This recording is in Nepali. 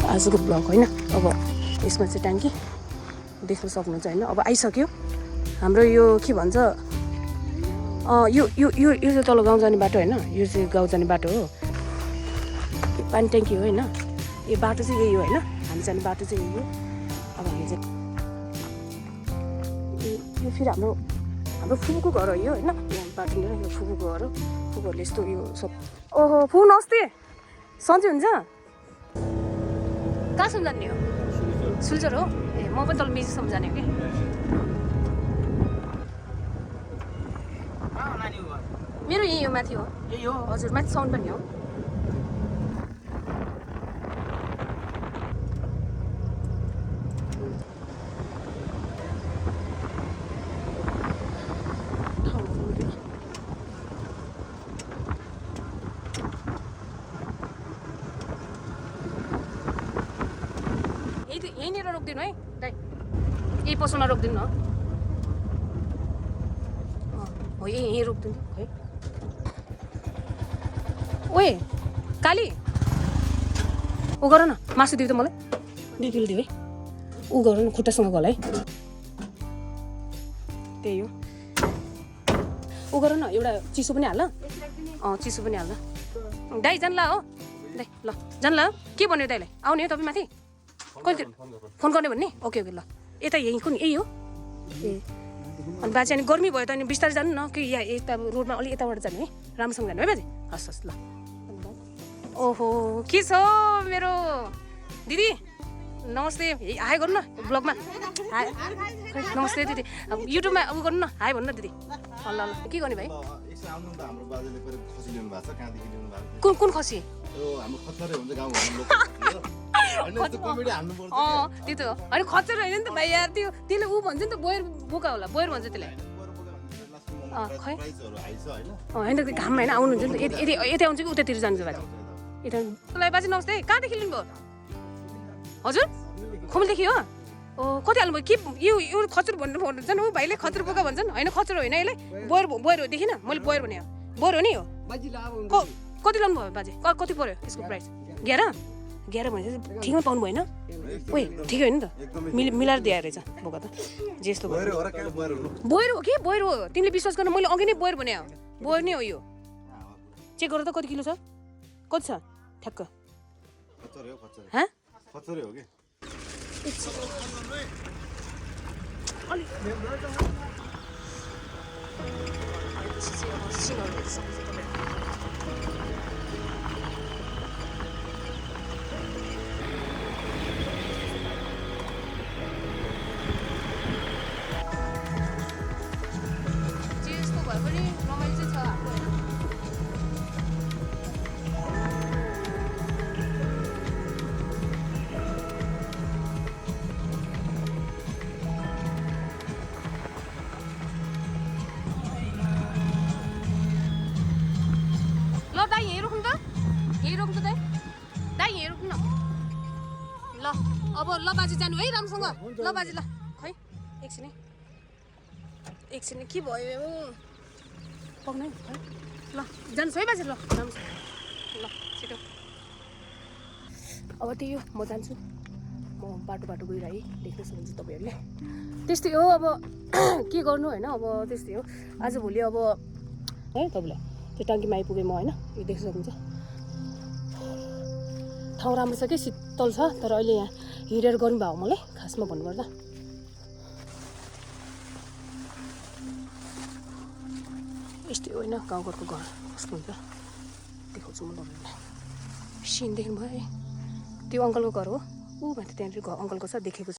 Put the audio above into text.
आजको ब्लग होइन। अब यसमा चाहिँ ट्याङ्की देख्न सक्नुहुन्छ होइन। अब आइसक्यो हाम्रो यो के भन्छ यो यो यो यो चाहिँ तल गाउँ जाने बाटो होइन। यो चाहिँ गाउँ जाने बाटो हो, पानी ट्याङ्की हो होइन। यो बाटो चाहिँ यही हो होइन, हामी जाने बाटो चाहिँ यही हो। अब हामी चाहिँ यो फेरि हाम्रो फुपूको घर हो यो होइन। यहाँ बाटोनिर यो फुपूको घर हो। फुपूहरूले यस्तो यो सब। ओहो फुपू नमस्ते, सन्चै हुन्छ? कहाँसम्म जाने हो? सुल्चर हो ए, म पनि तल मेजीसम्म जाने हो कि। मेरो यही हो, माथि हो। यही हो हजुर, माथि साउन्ड पनि हो। यहीँनिर रोकिदिनु है दाइ, यही पसलमा रोकिदिनु न। हो यहीँ रोकिदिनु है। ओए काली ऊ गर न, मासु दिउ त मलाई 2 किलो दिउ है। ऊ गर न, खुट्टासँग गल है। त्यही हो, ऊ गर न। एउटा चिसो पनि हाल। चिसो पनि हाल दाइ। जान्ला हो दाइ, ल जान्ला हो। के भन्यो दाइलाई? आउने हो तपाईँ माथि? कहिले फोन गर्ने भन्ने? ओके ओके ल। यता यहीँ कुन यही हो ए। अनि बाजे अनि गर्मी भयो त अनि बिस्तारै जानु न कि यहाँ यता रोडमा अलिक यताबाट जाने है, राम्रोसँग जानु है बाजे। हस् हस् ल। ओहो के छ मेरो दिदी? नमस्ते, हाई गर्नु न ब्लगमा। हाई नमस्ते दिदी। अब युट्युबमा उ गर्नु न, हाई भन्नु न दिदी। ल ल के गर्ने भाइ? कुन कुन खसी? त्यो त होइन खच्चर होइन नि त भाइ यार। त्यो त्यसले ऊ भन्छ नि त, बोयर बोका होला, बोयर भन्छ त्यसलाई। खै होइन घाममा होइन आउनुहुन्छ नि त। यता आउँछ कि उतातिर जान्छ बाजे? यता बाजे नमस्ते। कहाँदेखि लिनुभयो हजुर? खोमलदेखि हो? कति हाल्नुभयो? के यो खचर भन्छन् ऊ भाइले, खचर बोका भन्छन् होइन। खचर होइन यसलाई, बोयर बोयर हो। देखिन मैले बोयर भने बोयर हो नि यो। कति लानुभयो बाजे? कति पर्यो यसको प्राइस? 11 भनेपछि ठिकमा पाउनु भएन? ओए ठिकै हो नि त, मिलाएर दिएर रहेछ बोका त। जे यस्तो बोयर हो कि बोयर हो? तिमीले विश्वास गर्न, मैले अघि नै बोयर भने हो। बोयर नै हो यो। चेक गर त कति किलो छ, कति छ ठ्याक्क? अब ल बाजे जानु है राम्रोसँग। ल बाजे ल खै एकछिन के भयो पक्नै है। ल जानुहोस् है बाजे। ल राम्रोसँग ल छिटो। अब त्यही हो, म जान्छु। म बाटो गइरहेँ, देख्न सक्नुहुन्छ तपाईँहरूले। त्यस्तै हो अब के गर्नु होइन। अब त्यस्तै हो आजभोलि। अब है तपाईँलाई त्यो टाङ्कीमा आइपुगेँ म होइन। यो देख्न सक्नुहुन्छ ठाउँ राम्रो छ कि शीतल छ। तर अहिले यहाँ हिँडेर गर्नु भयो मलाई खासमा भन्नुपर्दा। यस्तै होइन गाउँघरको घर कस्तो हुन्छ देखाउँछु म तपाईँलाई। सिन देख्नु भयो है, त्यो अङ्कलको घर हो। ऊ माथि त्यहाँनिर अङ्कलको छ, देखेको छ।